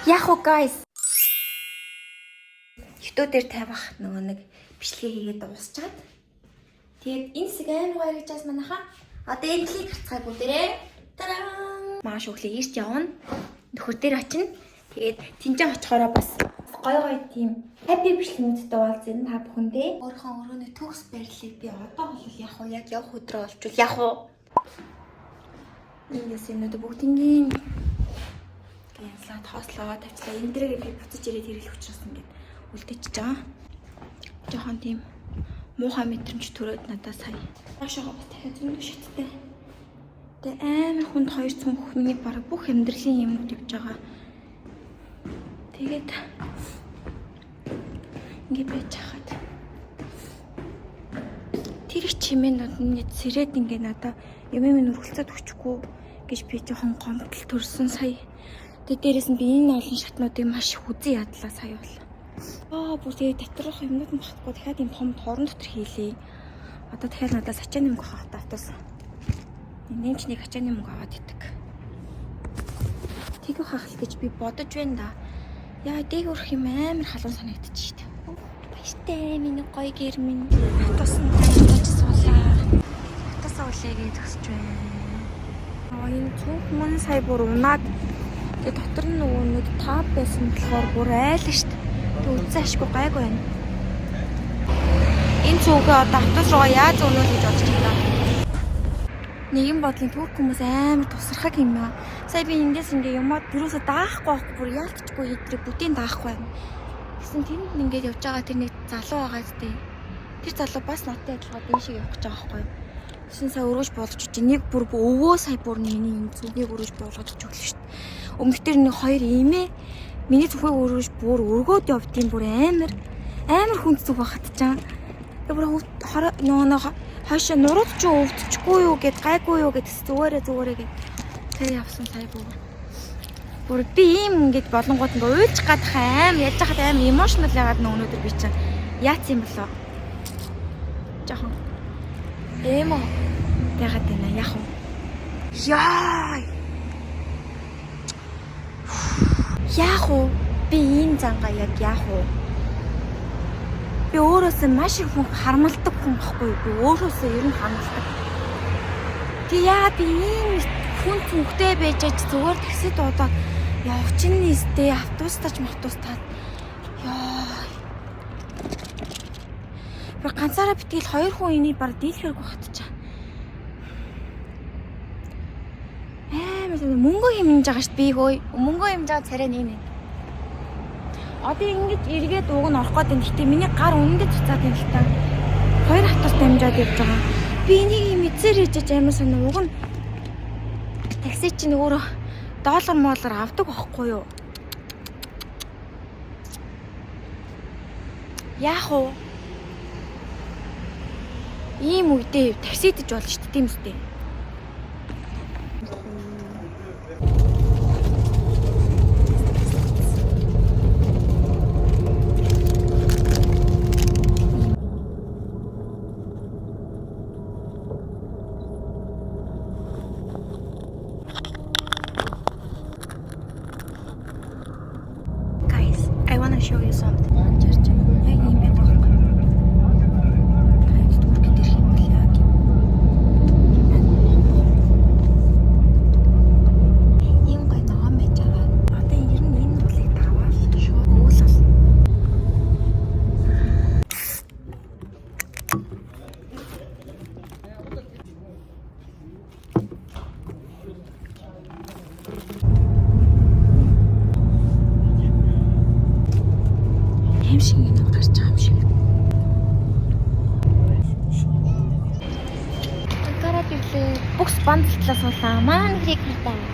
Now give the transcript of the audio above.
Яг уу, guys. YouTube дээр тавих нөгөө нэг бичлэгээ хийгээд дуусчаад. Тэгээд энэ хэсэг амар гоё гэж бас манайхаа. Одоо энэ клик гарцгаая бүгдээрээ. Тараа. Маш өглөө ирж явна. Нөхөр дээр очино. Тэгээд тэнцэн очихороо бас гоё гоё тийм happy бичлэгнүүдтэй уулзна та бүхэндээ. Өөрийнхөө өрөөний төгс байрлалыг би одоо бол яг уу яг явах өдрөө олчвол яг уу эндээс юмнууд бүгднгийн янзлаад хоослоо тавьчлаа. Энэ дээрээ би буцаж ирээд хэрэглэх учраас ингээд үлдээчихэж байгаа. Жохон тийм муухай мэдрэмж төрөөд надад сая. Доошоогоо бас дахиад зөндөө шаттай. Тэгээ амар хүнд хоёр цүнх миний бараг бүх амьдралын юмнууд явж байгаа. Тэгээд ингээд байж хахад тэр их чимээнүүд нь сэрээд ингээд надаа юм юм нүргэлцээд өгчихгүй гэж би жоохон гомдол төрсөн сая. Тэгээ дээрэс нь би энэ олон шатнуудыг маш их үзэн ядлаа сая бол. Аа, бүр тэгээ доторх юмнууд нь багтахгүй дахиад юм том торон дотор хийлээ. Одоо дахиад надаас ачааны мөнгө авах автаас. Нэмч нэг ачааны мөнгө аваад идэг. Тэгэх хахал гэж би бодож байна да. Яа, дээгүүрх юм амар халуун санагдчих шít. Баяртай миний гоё гэр минь. Автобус нь тавьж суулаа. Автобусаа үлээгээ зөксөж байна. Аа, энэ цүнх мөн сая бүр унаад тэгээ дотор нь нөгөө нэг тав байсан болохоор бүр айлаа шít. Тэг үдсэн ашгүй гайгүй байна. Энэ цүнхээ одоо автобус руугаа яаж өнөөл гэж бодож байна. Нэгэн бодлын турк хүмүүс амар тусархаг юм аа. Сая би эндээс ингээ юмаа юусоо даахгүй байхгүй, бүр яалтчгүй хэдрийг бүтэн даахгүй юм. Гэсэн тэнд ингээд явж байгаа тэр нэг залуу байгаа зү. Тэр залуу бас надтай адилхан энэ шиг явах гэж байгаа байхгүй юу? Тэсэн сая өргөж болгож чи нэг бүр өвөө сая бүр миний энэ зүгийг өргөж болгож өглөө шүү дээ. Өмнөх тэр нэг хоёр имээ миний зүхийг өргөж бүр өргөөд явдtiin, бүр амар амар хүнд зүг байхад чаа. Тэгээ бүр хороо нөгөө нэг хойшоо нурууд чи өвдчихгүй юу гэд, гайгүй юу гэдгс, зүгээрээ зүгээрээ гэд тэр явсан сая бүр. Бүр би ийм ингээд болонгууд ингээ уйлж гадах аим яаж хахад аим emotional яагаад нөө өнөөдөр би чинь яац юм болоо. Жохон emo яагаад байна яах вэ? Яа. Яах вэ? Би ийм зангаа яг яах вэ? Би өөрөөсөө маш их хүн харамлдаг хүн байхгүй юу? Би өөрөөсөө ер нь харамлдаг. Тэг яагаад би ийм хүн цүнхтэй байж аж зүгээр такси дуудаад явчихна нэстээ автобустаж мавтобустаад ёо. Би ганцаараа битгэл хоёр хүн энийг баг дийлэхэргүй хатчихаа. Амар мөнгө хэмнэж байгаа шүү дээ би хөөе. Мөнгө хэмнэж байгаа царай нэг нэг. Одоо ингэж эргээд уг нь орох гээд байна. Гэтэ миний гар үнэндээ цуцаад байна л та. Хоёр автобус дамжаад явж байгаа. Би энийг юм эзэр хийж амар санаа уг нь такси чинь өөрөө доллар моллор авдаг байхгүй юу? Яах вэ? Ийм үедээ таксидэж болно шүү дээ, тийм үстэй. Guys, I wanna show you something. Анжаарч байна. Яг ийм байдаг байхгүй. Та Туркид ирэх юм бол яг юм. Ийм гоё ногоон байж байгаа. Одоо ер нь энэ нуглыг даваал шууд өвөл бол. Хэм шиг юм гарч байгаа юм шиг. Анкарад ирлээ. Бүкс бандтлаа суулаа. Маань хэрэг хартаа.